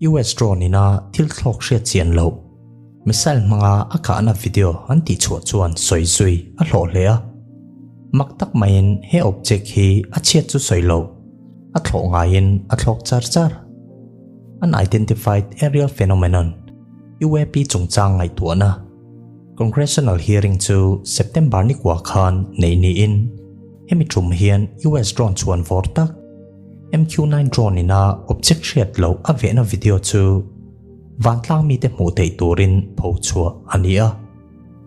US drone ina thil thlawk hriat chian loh missile hmanga a kahna video an tihchhuah chuan sawi zui a hlawh hle a. Mak tak maiin he object hi a chhiat chu sawi loh, a thlawh ngaiin a thlawk char char. Unidentified Aerial Phenomenon, UAP, chungchang ngaihtuahna Congressional hearing chu September ni kua khan neih niin hemi tum hian US drone chuan vawr tak MQ-9 drone ina object hriat loh a vehna video chu vantlang mite hmuh theih turin pho chhuah a ni a.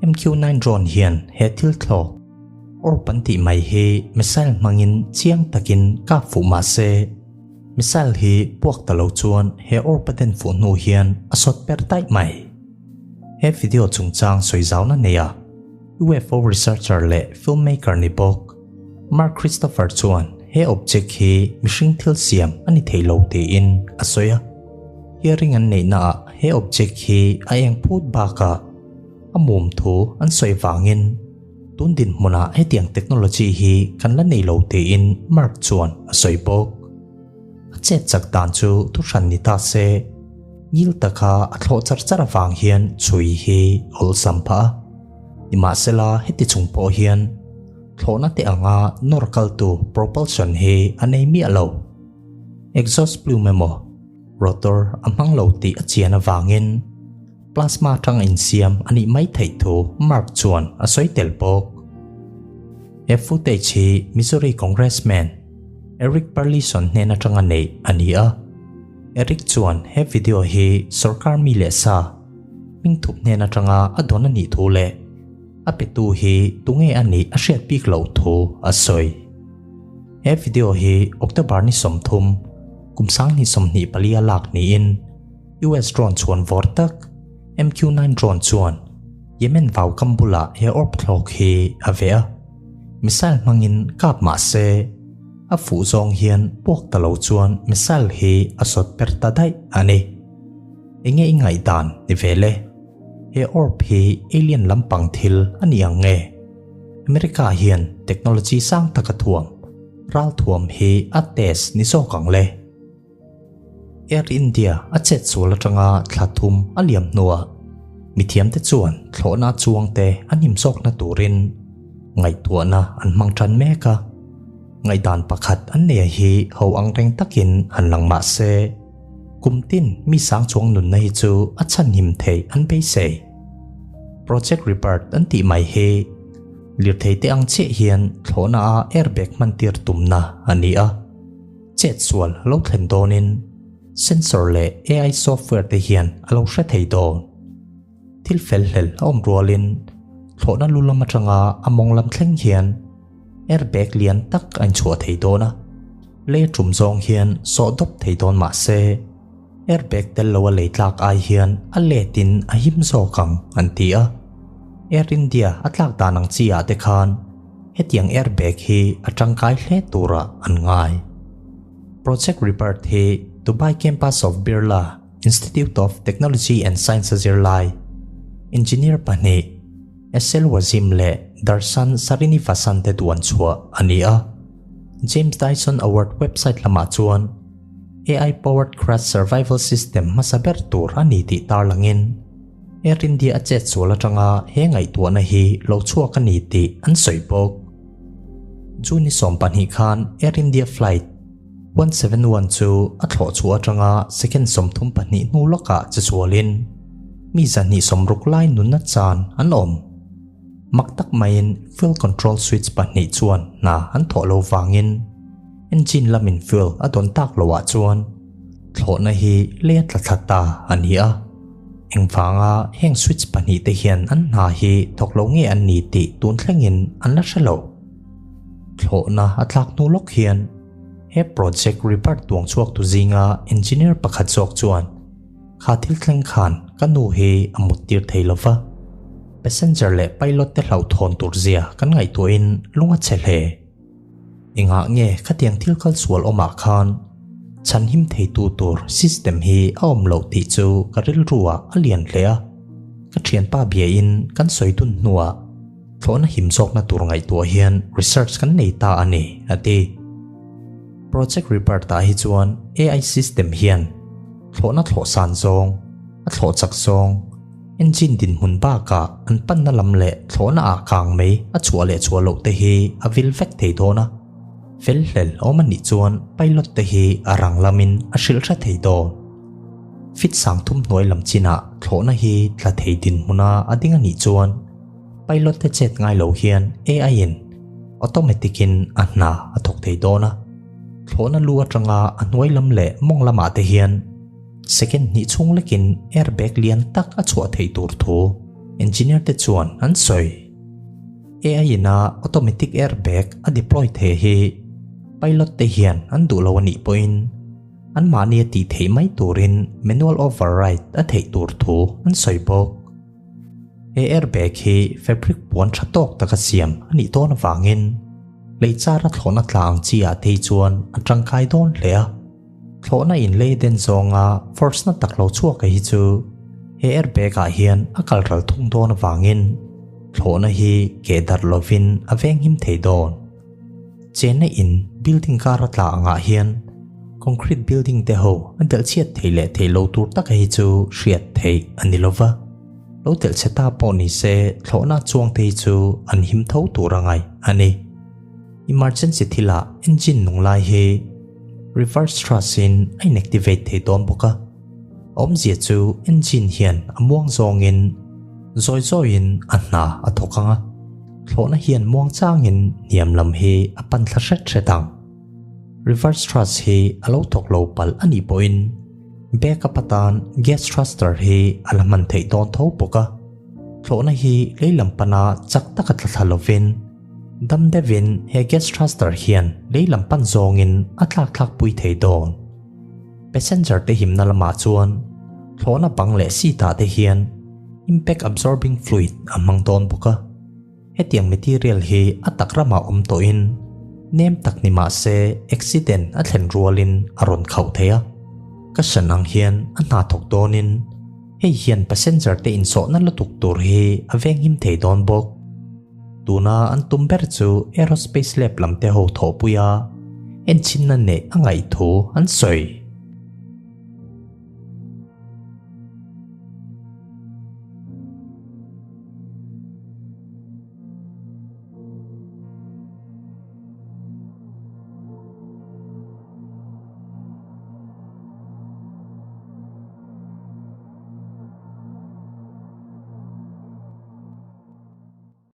MQ-9 drone hian he thil thlawk orb an tih mai hi missile hmangin chiang takin kap fuh mah se, missile hi puak ta lo chuan he orb a den fuh hnu hian a sawt per daih mai. He video chungchang sawi zauna neia UFO researcher leh filmmaker ni bawk Mark Christopher chuan he object hi mihring thil siam a ni thei lo tiin a sawi a. Hearing an neihnaah he object hi a eng phut bakah a mum thu an sawi vangin tun dinhmunah hetiang technology hi kan la nei lo tiin Mark chuan a sawi bawk. A chet chak dan chu thuhran ni ta se, ngil taka a thlawh char char avang hian chhui hi a awlsam phah a. Nimahsela heti chung pawh hian thlawhna te anga nawr kaltu propulsion hi a nei miah lo. Exhaust plume emaw rotor a hmang lo tih a chian avangin plasma atanga insiam a nih mai theih thu Mark chuan a sawi tel bawk. He footage hi Missouri Congressman Eric Burlison hnen atanga neih a ni a. Eric chuan he video hi sorkar mi leh sa hmingthup hnen atanga a dawn a nih thu leh a petu hi tunge a nih a hriat bik loh thu a sawi. He video hi October ni 30, kum 2024 a lak niin US drone chhuan vawr tak MQ-9 drone chuan Yemen vau kam bulah he orb thlawk hi a veh a. Missile hmangin kap mah se a fuh zawng hian puak ta lo chuan missile hi a sawt per ta daih a ni. Enge i ngaihdan ni ve le? He orb hi alien lampang thil a ni ang nge? America hian technology sang tak a thuam, ral thuam hi a test ni zawk ang le? Air India a chet sual atanga thla thum a liam hnuah mithiamte chuan thlawhna chuangte an him zawkna turin ngaihtuahna an hmang tan mek a. Ngaihdan pakhat an nei hi ho angreng takin han lang mah se, Kum tin mi sang chuang nunna hi chu a chhanhim theih an beisei. Project Rebirth an tih mai hi lirthei te ang chiah hian thlawhna a airbag hman tir tumna a ni a. Chet sual lo thlen dawnin sensor leh AI software te hian a lo hre thei dawn. Thil fel hlel a awm rualin thlawhna lu lam atanga a mawng lam thleng hian airbag lian tak a inchhuah thei dawn a, lei tum zawng hian sawh dawp thei dawn mah se airbag tel lo a lei tlak ai hian a letin a him zawk ang an ti a. Air India a tlak dan ang chi ah te khan hetiang airbag hi a tangkai hle turah an ngai. Project Rebirth hi Dubai campus of Birla Institute of Technology and Science a zirlai engineer pahnih SL Wazim leh Darshan Sarinivasan te duan chhuah a ni a. James Dyson Award website lamah chuan AI-powered crash survival system hmasa ber tur a ni tih tarlangin Air India a chet sual atanga he ngaihtuahna hi lo chhuak a ni tih an sawi bawk. June ni 12 khan Air India flight 171 chu a thlawh chhuah atanga second 32 hnu lawkah che sualin mi 260 lai nunna chan an awm. Mak tak maiin fuel control switch pahnih chuan hna an thawh lo vangin engine lamin fuel a dawn tak loah chuan thlawhna hi lei a tla thla ta a ni a. Engvanga heng switch pahnih te hian an hna hi thawk lo nge an ni tih tun thlengin an la hre lo. Thlawhna a tlak hnu lawk hian he project report tuang chhuak tu zinga engineer pakhat zawk chuan kha thil thleng khan ka nu hi a mut tir thei lova, passenger leh pilot te hlauhthawn tur zia kan ngaihtuahin lung a chhe hle. Engah nge khatiang thil kal sual awmah khan chhan him theitu tur system hi a awm loh tih chu ka rilru ah a lian hle a, ka thianpa biain kan sawi dun hnuah Thlawhna him zawkna tur ngaihtuah hian research kan nei ta a ni, a ti. Project Rebirth ah hi chuan AI system hian Thlawhna thlawh san zawng, a thlawh chak zawng, engine dinhmun bakah an panna lam leh thlawhna ah kang mai a chhuah leh chhuah loh te hi a vil vek thei dawn a. Fel hlel awm a nih chuan pilot te hi a rang lamin a hrilh hre thei dawn. Fit sang thum hnuai lam chinah thlawhna hi tla thei dinhmuna a ding a nih chuan pilot te chet ngai lo hian AI in automatic in a hna a thawk thei dawn a. Thlawhna lu atanga a hnuai lam leh mawng lamah te hian second hnih chhung lekin airbag lian tak a chhuah theih tur thu engineer te chuan an sawi. AI in a automatic airbag a deploy thei hi pilot te hian an duh lo a nih pawhin anmahni a tih theih mai turin manual override a theih tur thu an sawi bawk. He airbag hi fabric puan tha tawk taka siam a nih dawn avangin lei chara thlawhna tla ang chi ah te hi chuan a tangkai dawn hle a. Thlawhna in lei den zawnga force na tak lo chhuak hi chu he airbag ah hian a kal ral thung dawn avangin thlawhna hi keh darh lovin a venghim thei dawn. Chenna in building kara tla angah hian concrete building te ho a delh chhiat theih leh theih lo tur taka hi chu hriat theih a ni lova. Lo delh chhe ta pawh ni se thlawhna chuang te hi chu an him tho tur a ngaih a ni. Emergency thilah engine nung lai hi reverse thrust in a inactivate thei dawn bawk a. Awmzia chu engine hian a muang zawngin zawi zawiin a hna a thawk ang a, thlawhna hian muang changin hniam lam hi a pan thla hret hret ang. Reverse thrust hi a lo thawk lo palh a nih pawhin backup atan gas thruster hi a la hman theih dawn tho bawk a, thlawhna hi lei lam pana chak taka tla thla lovin dam deuhin he gas thruster hian lei lam pan zawngin a tlak thlak pui thei dawn. Passenger te himna lamah chuan thlawhna bang leh seat ah te hian impact absorbing fluid a hmang dawn bawk a. Hetiang material hi a tak ramah awm tawhin nem tak ni mah se accident a thlen rualin a rawn khauh thei a. Ka hran ang hian a hna thawk dawnin hei hian passenger te insawhna lutuk tur hi a venghim thei dawn bawk. Tuna an tum ber chu Aerospace Lab lam te ho thawhpui a, enchinna neih a ngaih thu an sawi.